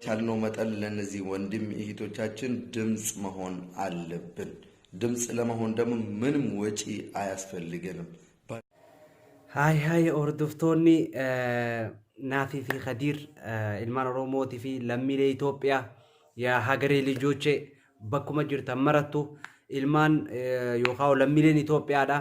በቻልነው መጠን ለእነዚህ ወንድም እህቶቻችን ድምፅ መሆን አለብን። ድምፅ ለመሆን ደግሞ ምንም ወጪ አያስፈልገንም። Haay haay, hordoftoonni Naafii fi Kadiir, ilmaan Oromootii fi lammiilee Itoophiyaa, የሀገሬ ልጆቼ, bakkuma jirtan marattu ilmaan yookaan lammiileen Itoophiyaadha.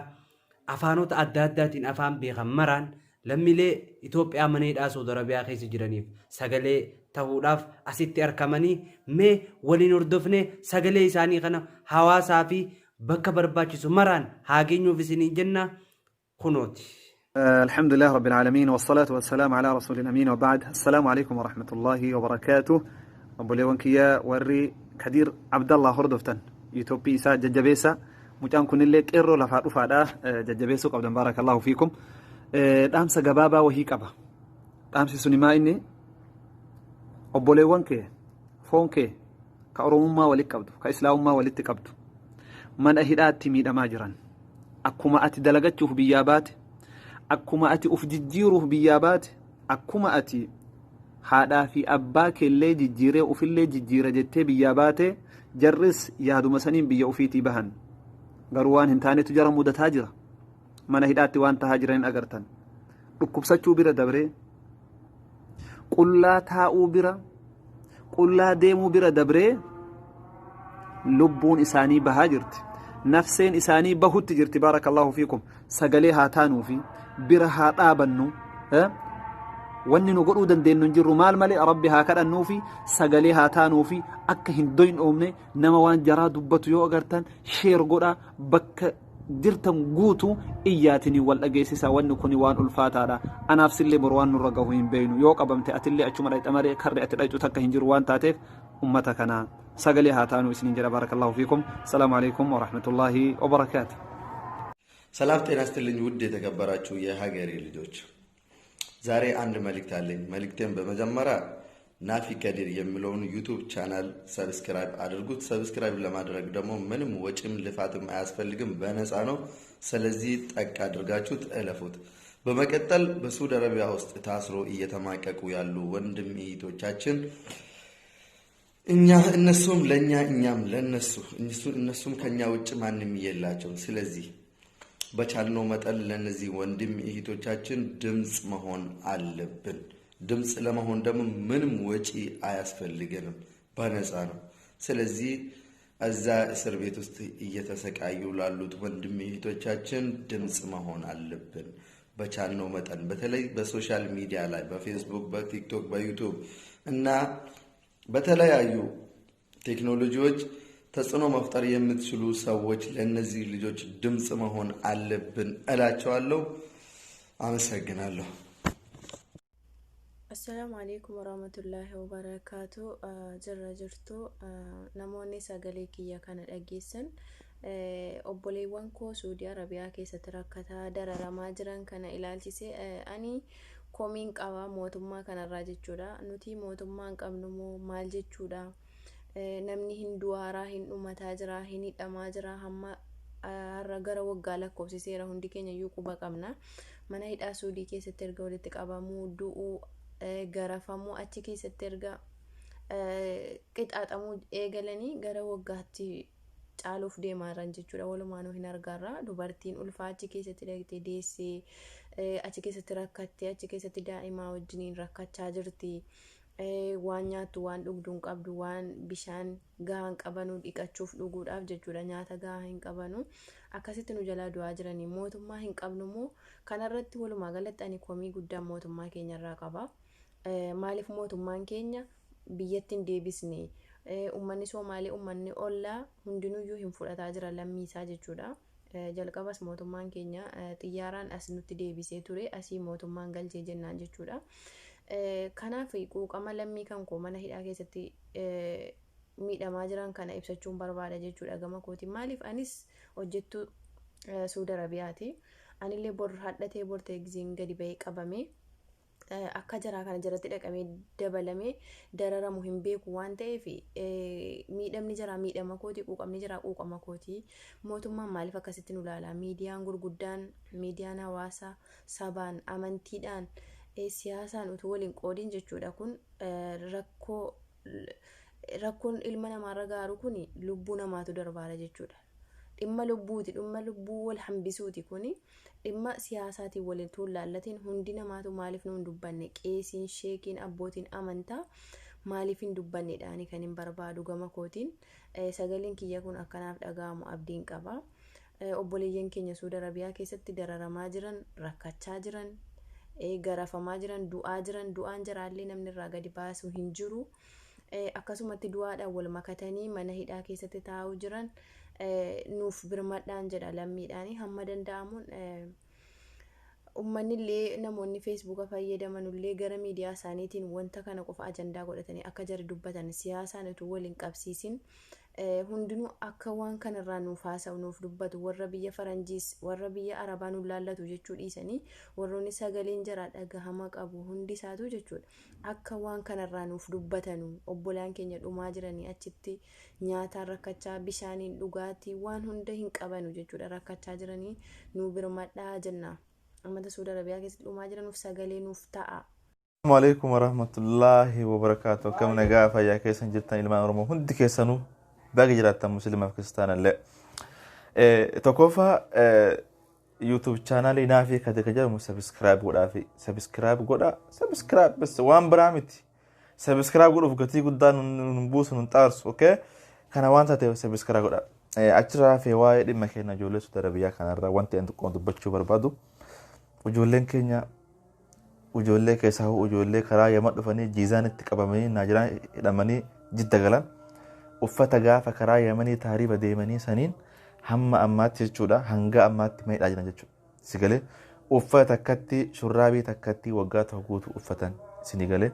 Afaanota adda addaatiin afaan beekan maraan lammiilee Itoophiyaa mana hidhaa Saudi Arabiyaa keessa jiraniif sagalee ta'uudhaaf asitti argamanii, mee waliin hordofne sagalee isaanii kana hawaasaa fi bakka barbaachisu maraan haa geenyuuf isiniin jenna, kunooti. الحمد لله رب العالمين والصلاة والسلام على رسول الأمين وبعد، السلام عليكم ورحمة الله وبركاته. Obboleewwan kiyya warri Kadiir Abdallah hordoftan, YouTube isaa jajjabeessa. Mucaan kunillee qeerroo lafaa dhufaadha, jajjabeessuu qabdan. بارك الله فيكم. Dhaamsa gabaabaa wahii qaba. Dhaamsi suni maa inni? Obboleewwan kee, foon kee, ka Oromummaa walitti qabdu, ka Islaamummaa walitti qabdu, mana hidhaatti miidhamaa jiran. Akkuma ati dalagachuuf biyyaa baate, akkuma ati uf jijjiiruuf biyyaa baate, akkuma ati haadhaa fi abbaa keellee jijjiiree ufillee jijjiira jettee biyyaa baate, jarris yaaduma saniin biyya ufiitii bahan. Garuu waan hin taanetu jara mudataa jira. Mana hidhaatti waan tahaa jiran hin agartan. Dhukkubsachuu bira dabree, qullaa taa'uu bira, qullaa deemuu bira dabree, lubbuun isaanii bahaa jirti, nafseen isaanii bahutti jirti. بارك الله فيكم. Sagalee haa taanuufi, bira haa dhaabannu. Wanni nu godhuu dandeenyu hin jirru maal malee Rabbi haa kadhannuufi, sagalee haa taanuufi, akka hin doynoomne. Nama waan jaraa dubbatu yoo agartan share godha, bakka jirtan guutu iyyaatinii wal dhageessisa. Wanni kun waan ulfaataadha. Anaaf sillee bor waan nurra gahu hin beeynu. Yoo qabamte atillee achuma dhayxa malee karri ati dhayxu takka hin jiru. Waan taateef ummata kana sagalee haa taanu isiniin jedha. بارك الله فيكم. السلام عليكم ورحمة الله وبركاته. ሰላም ጤና ይስጥልኝ ውድ የተከበራችሁ የሀገሬ ልጆች፣ ዛሬ አንድ መልእክት አለኝ። መልእክቴን በመጀመሪያ ናፊ ከዲር የሚለውን YouTube channel subscribe አድርጉት። Subscribe ለማድረግ ደግሞ ምንም ወጪም ልፋትም አያስፈልግም፣ በነፃ ነው። ስለዚህ ጠቅ አድርጋችሁት እለፉት። በመቀጠል በሳውዲ አረቢያ ውስጥ ታስሮ እየተማቀቁ ያሉ ወንድም እህቶቻችን፣ እኛ እነሱም ለእኛ እኛም ለእነሱ፣ እነሱም ከኛ ውጭ ማንም የላቸውም። ስለዚህ በቻልነው መጠን ለእነዚህ ወንድም እህቶቻችን ድምፅ መሆን አለብን። ድምፅ ለመሆን ደግሞ ምንም ወጪ አያስፈልገንም፣ በነፃ ነው። ስለዚህ እዛ እስር ቤት ውስጥ እየተሰቃዩ ላሉት ወንድም እህቶቻችን ድምፅ መሆን አለብን። በቻልነው መጠን በተለይ በ social media ላይ በፌስቡክ፣ በቲክቶክ፣ በዩቱብ እና በተለያዩ ቴክኖሎጂዎች ተጽዕኖ መፍጠር የምትችሉ ሰዎች ለእነዚህ ልጆች ድምፅ መሆን አለብን እላቸዋለሁ። አመሰግናለሁ። السلام عليكم ورحمة الله وبركاته. Jirra jirtu namoonni sagalee kiyya kana dhageessan? Obboleewwan koo Suudii Arabiyaa keessatti rakkataa dararamaa jiran kana ilaalchise ani komiin qaba mootummaa kanarraa jechuudha. Nuti mootummaa hin qabnu moo maal jechuudha? Namni hin du'aaraa, hin dhumataa jira, hin hidhamaa jira. Hamma har'a gara waggaa lakkoofsiseera, hundi keenya iyyuu quba qabna. Mana hidhaa Suudii keessatti erga walitti qabamuu, du'uu, garafamuu, achi keessatti erga qixaaxamuu eegalanii gara waggaatti caaluuf deemaa jiran jechuudha. Walumaanuu hin argaarra. Dubartiin ulfaa achi keessatti dhaqxee deessee, achi keessatti rakkattee, achi keessatti daa'imaa wajjiniin rakkachaa jirti. Waan nyaattu, waan dhugdu hin qabdu, waan bishaan gahaa hin qabanu dhiqachuuf, dhuguudhaaf jechuudha, nyaata gahaa hin qabanu. Akkasitti nu jalaa du'aa jiranii, mootummaa hin qabnu moo? Kanarratti walumaa galatti ani komii guddaan mootummaa keenyarraa qaba. Maaliif mootummaan keenya biyyatti hin deebisne? Uummanni Soomaalee, uummanni ollaa hundinuyyuu hin fudhataa jira lammii isaa jechuudha. Jalqabas mootummaan keenya xiyyaaraan as nutti deebisee ture, asii mootummaan galchee jennaan jechuudha. Kanaaf quuqama lammii kan koo mana hidhaa keessatti miidhamaa jiran kana ibsachuun barbaada jechuudha gama kooti. Maaliif? Anis hojjettuu Suudi Arabiyaati. Anillee bor hadhatee bortee giziin gadi bahee qabamee akka jaraa kana jalatti dhaqamee dabalamee dararamu hin beeku waan ta'eef, miidhamni jaraa miidhama kooti, quuqamni jaraa quuqama kooti. Mootummaan maaliif akkasitti nu ilaala? Miidiyaan gurguddaan, miidiyaan hawaasaa, sabaan, amantiidhaan, siyaasaan utuu waliin qoodiin jechuudha, kun rakkoo Rakkoon ilma namaarra gaaru kun lubbuu namaatu darbaara jechuudha. Dhimma lubbuuti, dhimma lubbuu wal hambisuuti kuni. Dhimma siyaasaatiin waliin tuullaallatiin hundi namaatu maaliif nu hin dubbanne? Qeesiin, sheekiin, abbootiin amantaa maaliif hin dubbannedhaani kan hin barbaadu gama kootiin. Sagaleen kiyya kun akkanaaf dhaga'amu abdiin qaba. Obboleeyyan keenya Suudi Arabiyaa keessatti dararamaa jiran, rakkachaa jiran, garafamaa jiran, du'aa jiran, du'aan jaraallee namni irraa gadi baasu hin jiru. Akkasumatti du'aadhaan wal makatanii mana hidhaa keessatti taa'uu jiran nuuf birmadhaan jedha lammiidhaan hamma danda'amuun. Uummanni illee, namoonni Feesbuuka fayyadaman illee gara miidiyaa isaaniitiin wanta kana qofa ajandaa godhatanii akka jarri dubbatan, siyaasaan utuu waliin qabsiisin, hundinuu akka waan kanarraa nuuf haasa'u, nuuf dubbatu, warra biyya faranjiis, warra biyya arabaa nu laallatu jechuu dhiisanii, warroonni sagaleen jaraa dhagahama qabu hundi isaatu jechuudha, akka waan kanarraa nuuf dubbatanu. Obbolaan keenya dhumaa jiranii achitti, nyaataan rakkachaa, bishaaniin, dhugaatii, waan hunda hin qabanu jechuudha, rakkachaa jiranii, nu birmadhaa jenna. Uummata Suudi Arabiyaa keessatti dhumaa jiranuuf sagalee nuuf ta'a. Assalamu alaikum warahmatullahi wabarakatuh. Akkam nagaa fayyaa keessan jirtan? Ilmaan Oromoo hundi keessanuu baga jiraattan, musliimaaf kiristaanallee. Tokkoffaa, YouTube chaanaalii Naafii Kade kan jedhamu subscribe godhaafi, subscribe godha, subscribe bas, waan biraa miti. Subscribe godhuuf gatii guddaa nun buusu, nun xaarsu, okay? Kana waan taateef subscribe godha. Achirraa hafee, waa'ee dhimma keenya ijoollee Saudi Arabiyaa kanarraa wanti ani xiqqoon dubbachuu barbaadu, ijoolleen keenya, ijoollee keessaa ijoollee karaa Yaman dhufanii Jiizaanitti qabamanii Naajiraan hidhamanii Jidda galan, uffata gaafa karaa Yamanii taariiba deemanii saniin hamma ammaatti jechuudha, hanga ammaatti miidhaa jiran jechuudha. Si galee? Uffata takkatti, shurraabii takkatti waggaa 1 guutuu uffatan, sini galee?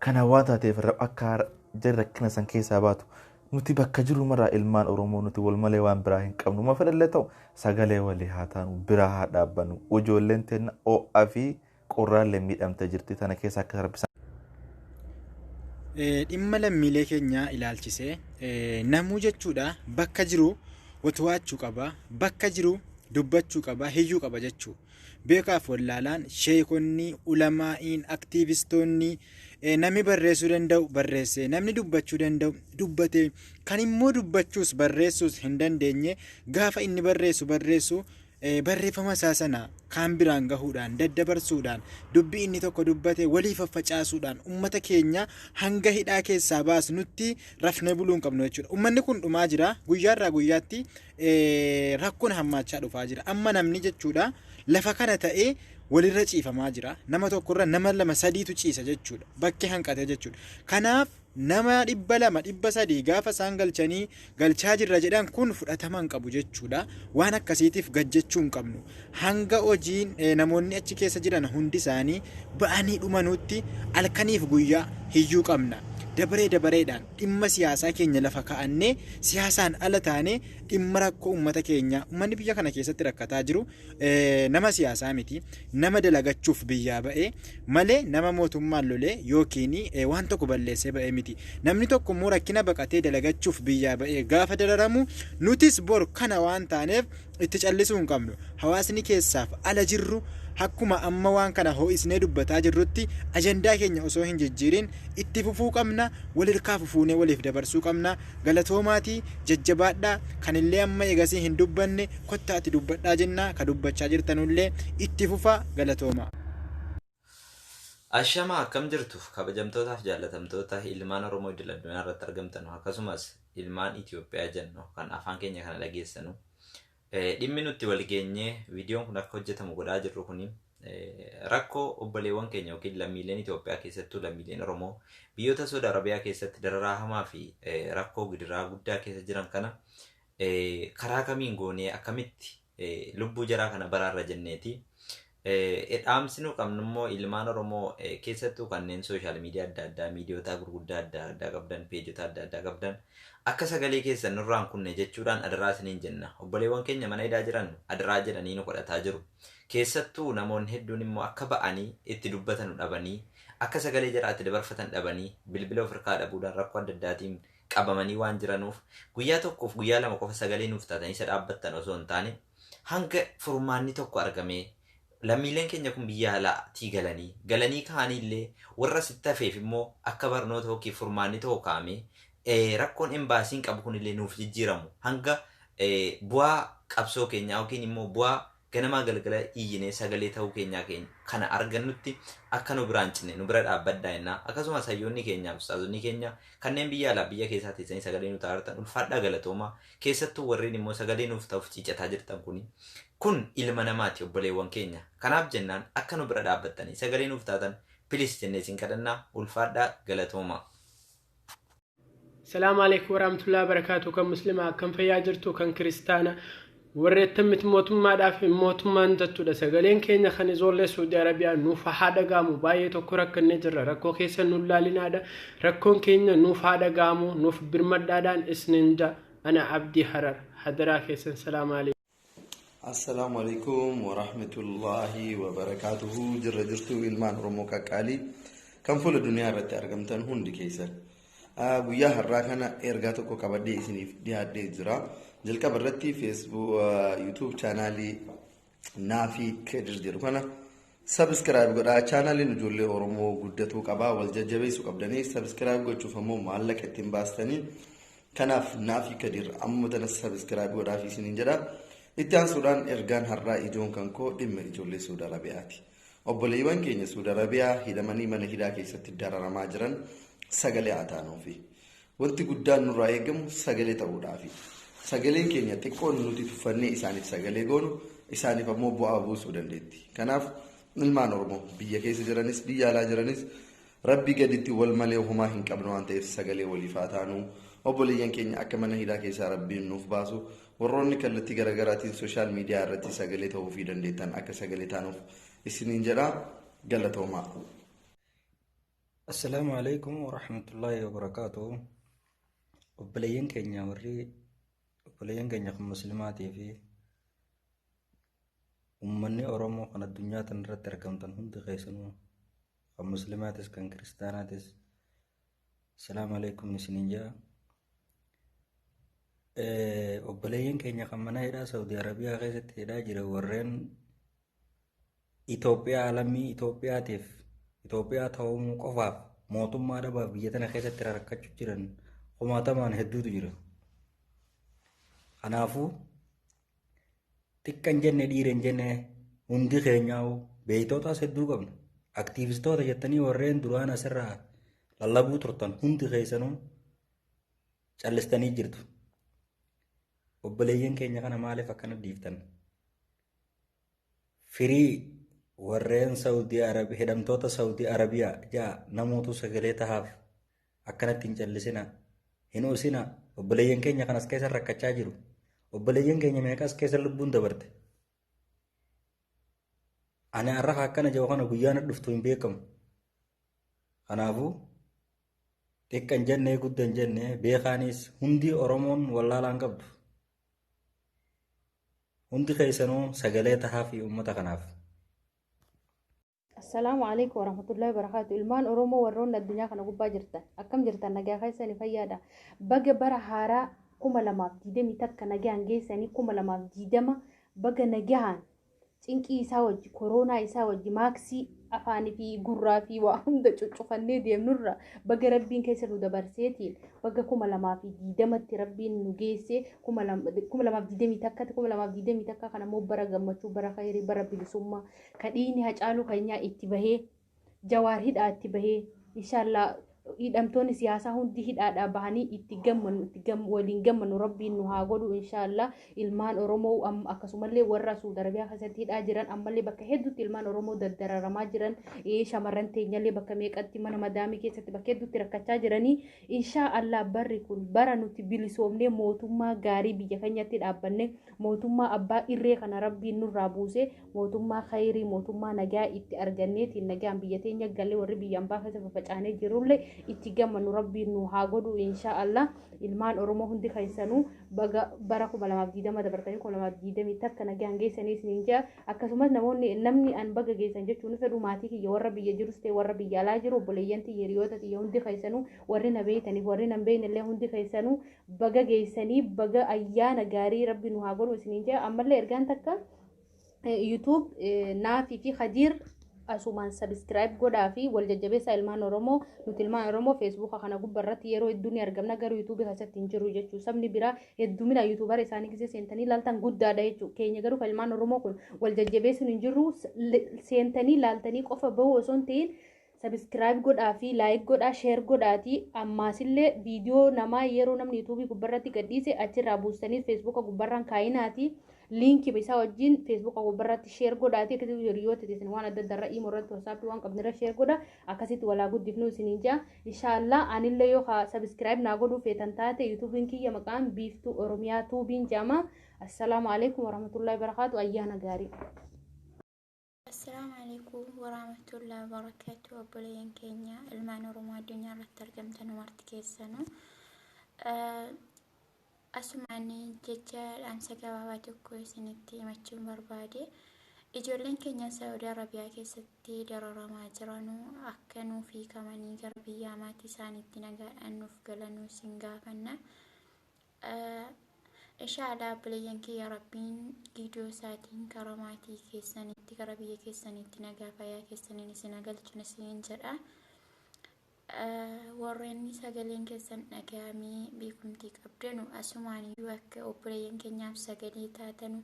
Kana waan taateef, akka jarri rakkina san keessaa baatu nuti bakka jiru maraa ilmaan Oromoo nuti wal malee waan biraa hin qabnu. Ma fedhallee ta'u, sagalee walii haa taanu, biraa haa dhaabbannu. Ijoolleen teenna ho'aa fi qorraallee miidhamtee jirti. Tana keessa akka rabbi Dhimma lammiilee keenyaa ilaalchisee namuu jechuudha bakka jiru watuwaachuu qaba, bakka jiru dubbachuu qaba, hiyyuu qaba jechuu. Beekaaf wallaalaan, sheekonni, ulamaa'iin, aktiivistoonni, namni barreessuu danda'u barreessee, namni dubbachuu danda'u dubbatee, kan immoo dubbachuus barreessuus hin dandeenye gaafa inni barreessu barreessu barreeffama isaa sana kaan biraan gahuudhaan, daddabarsuudhaan, dubbii inni tokko dubbate walii faffacaasuudhaan ummata keenya hanga hidhaa keessaa baasnutti rafnee buluu hin qabnu jechuudha. Ummanni kun dhumaa jira. Guyyaarraa guyyaatti rakkoon hammaachaa dhufaa jira. Amma namni jechuudha lafa kana ta'ee walirra ciifamaa jira. Nama tokkorra nama lama sadiitu ciisa jechuudha. Bakkee hanqatee jechuudha. Kanaaf nama 200, 300 gaafa isaan galchanii galchaa jirra jedhan kun fudhatama hin qabu jechuudha. Waan akkasiitiif gajjechuu hin qabnu. Hanga hojiin namoonni achi keessa jiran hundi isaanii ba'anii dhumanutti halkaniif guyyaa hiyyuu qabna. Dabaree dabareedhaan dhimma siyaasaa keenya lafa kaa'annee, siyaasaan ala taanee, dhimma rakkoo uummata keenyaa, uummanni biyya kana keessatti rakkataa jiru nama siyaasaa miti, nama dalagachuuf biyyaa ba'e malee nama mootummaan lolee yookiin waan tokko balleessee ba'e miti. Namni tokko immoo rakkina baqatee dalagachuuf biyyaa ba'ee gaafa dararamu, nutis bor kana waan taaneef itti callisuu hin qabnu. Hawaasni keessaaf ala jirru akkuma amma waan kana ho'isnee dubbataa jirrutti ajandaa keenya osoo hin jijjiirin itti fufuu qabna, wal hirkaa fufuunee waliif dabarsuu qabna. Galatoomaatii jajjabaadhaa. Kanillee amma eegasii hin dubbanne kottaati dubbadhaa jenna, ka dubbachaa jirtanullee itti fufaa, galatooma. Ashama, akkam jirtu, kabajamtootaaf jaallatamtoota ilmaan Oromoo idil addunyaa irratti argamtan, akkasumas ilmaan Itoophiyaa jennu kan afaan keenya kana dhageessanu. Dhimmi nutti wal geenyee viidiyoon kun akka hojjetamu godhaa jirru kuni rakkoo obboleewwan keenya yookiin lammiileen Itoophiyaa, keessattuu lammiileen Oromoo biyyoota Saudi Arabiyaa keessatti dararaa hamaa fi rakkoo gidiraa guddaa keessa jiran kana karaa kamiin goonee akkamitti lubbuu jaraa kana baraarra jenneeti. Dhaamsi nu qabnu immoo ilmaan Oromoo, keessattuu kanneen social media adda addaa, miidiyoota gurguddaa adda addaa qabdan, peejota adda addaa qabdan, akka sagalee keessan nurraan kunne jechuudhaan adaraa isiniin jenna. Obboleewwan keenya mana hidhaa jiran adaraa jedhanii nu kadhataa jiru. Keessattuu namoonni hedduun immoo akka ba'anii itti dubbatanu dhabanii, akka sagalee jaraa itti dabarfatan dhabanii, bilbila of hirkaa dhabuudhaan rakkoo adda addaatiin qabamanii waan jiranuuf, guyyaa tokkoof guyyaa 2 qofa sagalee nuuf taatanii isa dhaabbattan osoo hin taane, hanga furmaanni tokko argamee Lammiileen keenya kun biyya alaatii galanii galanii ka'anii illee warra sitti hafeef immoo akka barnoota yookiin furmaanni ta'u kaa'amee rakkoon embaasiin qabu kunillee nuuf jijjiiramu hanga bu'aa qabsoo keenyaa yookiin immoo bu'aa ganamaa galgala iyyinee sagalee ta'uu keenyaa kana argannutti akka nu biraan cinne nu bira dhaabbadhaa jennaa. Akkasumas hayyoonni keenya, ustaazonni keenya kanneen biyya alaa biyya keessaa teessanii sagalee nu ta'aa jirtan, ulfaadhaa, galatoomaa. Keessattuu warreen immoo sagalee nuuf ta'uuf ciicataa jirtan kuni kun ilma namaati, obboleewwan keenya. Kanaaf jennaan akka nu bira dhaabbattanii sagalee nuuf taatan please jennee isin kadhannaa. Ulfaadhaa, galatoomaa. Salaamu alaikum warahmatullahi wabarakatuh. Kan Muslimaa akkam fayyaa jirtu? Kan Kiristaana warreettan miti mootummaadhaaf mootummaan jechuudha. Sagaleen keenya kan ijoollee Saudi Arabiyaa nuuf haa dhagaamu. Baay'ee tokko rakkannee jirra. Rakkoo keessa nu laalinaadha. Rakkoon keenya nuuf haa dhagaamu. Nuuf birmadhaadhaan isnin ja. Ana Abdii Harar. Hadaraa keessan, salaamu alaikum. Assalaamu alaikum warahmatullaahi wabarakaatuhu. Jirra jirtu, ilmaan Oromoo qaqqaalii kan fuula duniyaa irratti argamtan hundi keessan. Guyyaa har'aa kana ergaa tokko qabadhee isiniif dhiyaadhee jira. Jalqaba irratti Facebook, YouTube chaanaalii Naafii Kedir jedhu kana subscribe godhaa. Chaanaaliin ijoollee Oromoo guddatuu qabaa. Wal jajjabeessuu qabdanii, subscribe gochuuf ammoo maallaqa ittiin baastanii. Kanaaf Naafii Kedir amma tana subscribe godhaaf isiniin jedha. Itti aansuudhaan ergaan har'aa ijoon kan koo dhimma ijoollee Suudi Arabiyaati. Obboleewwan keenya Suudi Arabiyaa hidhamanii mana hidhaa keessatti dararamaa jiran sagalee haa taanuufi. Wanti guddaan nurraa eegamu sagalee ta'uudhaafi. Sagaleen keenya xiqqoon nuti tuffannee isaaniif sagalee goonu isaaniif ammoo bu'aa buusuu dandeetti. Kanaaf ilmaan Oromoo biyya keessa jiranis biyya alaa jiranis, Rabbi gaditti wal malee homaa hin qabnu waan ta'eef, sagalee waliif haa taanu. Obboleeyyan keenya akka mana hidhaa keessaa Rabbiin nuuf baasu, warroonni kallattii garaagaraatiin social media irratti sagalee ta'uufii dandeettan akka sagalee taanuuf isiniin jedha. Galatoomaa. Assalaamu alaikum warahmatullaahi wabarakaatu. Obboleeyyan keenya, warri obboleeyyan keenya kan Muslimaatii fi uummanni Oromoo kan addunyaa tana irratti argamtan hundi keessanuu, kan Muslimaatis kan Kiristaanaatis, assalaamu alaikum isiniin jedha. Obboleeyyan keenya kan mana hidhaa Saudi Arabiyaa keessatti hidhaa jiran, warreen Itoophiyaa, lammii Itoophiyaatiif, Itoophiyaa ta'uu qofaaf mootummaa dhabaaf biyya tana keessatti rakkachuu jiran kumaatamaan hedduutu jira. Kanaafuu xiqqa hin jenne, dhiira hin jenne, hundi keenyaa'u beektootaas hedduu qabna. Aktiivistoota jettanii warreen duraan asirraa lallabuu turtan hundi keessanuu callistanii jirtu. Obboleeyyan keenya kana maaliif akkana dhiiftan? Firii warreen Saudi Arabi, hidhamtoota Saudi Arabiyaa ja'a namootu sagalee tahaaf. Akkanatti hin callisina, hin usina. Obboleeyyan keenya kanas keessa rakkachaa jiru. Obboleeyyan keenya meeqas keessa lubbuun dabarte? Ani har'a akkana jiru kana guyyaan dhuftu hin beekamu. Kanaafuu xiqqa hin jenne, gudda hin jenne, beekaanis hundi Oromoon wallaalaan qabdu. Hundi keessanuu sagalee tahaa fi uummata kanaaf. Assalaamu alaikum warahmatullahi wabarakatuh. Ilmaan Oromoo warroonni addunyaa kana gubbaa jirtan, akkam jirtan? Nagaa keessanii, fayyaadha? Baga bara haaraa 2021 nagaan geessanii. 2020 baga nagaan cinqii isaa wajji, koronaa isaa wajji, maaksii afaanii fi gurraa fi waa hunda cuccufannee deemnurra baga Rabbiin keessa nu dabarseetiin, baga 2020tti Rabbiin nu geesse. 2021tti, 2021 kana immoo bara gammachuu, bara khayrii, bara bilisummaa, kadhiini Hacaaluu keenyaa itti bahee, Jawaar hidhaa itti bahee, inshaallah hidhamtoonni siyaasaa hundi hidhaadhaa bahanii itti gammannu, itti waliin gammannu Rabbiin nu haa godhu, inshaallah. Ilmaan Oromoo akkasumallee warra Suudi Arabiyaa keessatti hidhaa jiran, ammallee bakka hedduutti ilmaan Oromoo daddararamaa jiran, shamarran teenyallee bakka meeqatti mana madaamii keessatti bakka hedduutti rakkachaa jiranii, inshaallah barri kun bara nuti bilisoomnee mootummaa gaarii biyya keenyatti dhaabbanne, mootummaa abbaa irree kana Rabbiin nurraa buusee, mootummaa khayrii, mootummaa nagaa itti arganneetiin nagaan biyya teenya galee warri biyya ambaa keessa fafacaanee jirullee itti gammannu Rabbiin nu haa godhu, insha Allah. Ilmaan Oromoo hundi keessanuu baga bara 2020 dabartanii 2021 nagaan geessanii isiniin jedha. Akkasumas namoonni, namni an baga geessan jechuun fedhu, maatii kiyya warra biyya jirus ta'e warra biyya alaa jiru, obboleeyyan tiyya, hiriyoota tiyya hundi keessanuu, warri na beeytaniif warri na hin beekne illee hundi keessanuu baga geessanii, baga ayyaana gaarii Rabbi nu haa godhu isiniin jedha. Ammallee ergaan takka YouTube Naafii fi Khadiir asumaan subscribe godhaa fi wal jajjabeessaa ilmaan Oromoo. Nuti ilmaan Oromoo Feesbuuka kana gubbaa irratti yeroo hedduu ni argamna, garuu yuutuubii keessatti hin jiru jechuudha. Sabni biraa heddumina yuutuubara isaanii keessa seentanii ilaaltan guddaadha jechuudha. Keenya garuu kan ilmaan Oromoo kun wal jajjabeessuun hin jiru. Seentanii ilaaltanii qofa bahuu osoo hin ta'in, subscribe godhaa fi like godhaa, share godhaatii, ammaasillee viidiyoo namaa yeroo namni yuutuubii gubbarratti gadhiise achirraa buustanii Feesbuuka gubbarraan kaayinaati. Liinkii isaa wajjin Feesbuuka gubbarratti share godhaatii, akkasitti hiriyoota teessan waan adda addaa irra, imoo irratti, WhatsAppii waan qabnirra share godha. Akkasitti walaa guddifnu isiniin jaa. Inshaallah anillee yoo subscribe naa godhuu feetan taate, yuutuubiin kiyya maqaan Biiftuu Oromiyaa Tuubiin jedhama. Assalaamu alaikum warahmatullahi wabarakaatu. Ayyaana gaarii. Assalaamu alaikum warahmatullahi wabarakatuh. Obboleeyyan keenya ilmaan Oromoo addunyaa irratti argamtan marti keessanuu, asumaan jecha dhaamsa gabaabaa tokko isinitti himachuun barbaade. Ijoolleen keenya Saawudi Arabiyaa keessatti dararamaa jiranuu akka nuuf hiikamanii gara biyya maatii isaaniitti nagaadhaan nuuf galanuu isin gaafanna. Inshaallah obboleeyyan kiyya, Rabbiin giidoo isaatiin karaa maatii keessanitti, gara biyya keessanitti nagaa fayyaa keessaniin isin galchuun isiniin jedha. Warreen sagaleen keessan dhaga'amee beekumtii qabdanu, asumaan iyyuu akka obboleeyyan keenyaaf sagalee taatanu,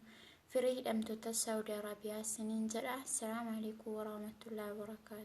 firii hidhamtoota Saawudi Arabiyaa isiniin jedha. Assalaamu alaikum warahmatullahi wabarakaatu.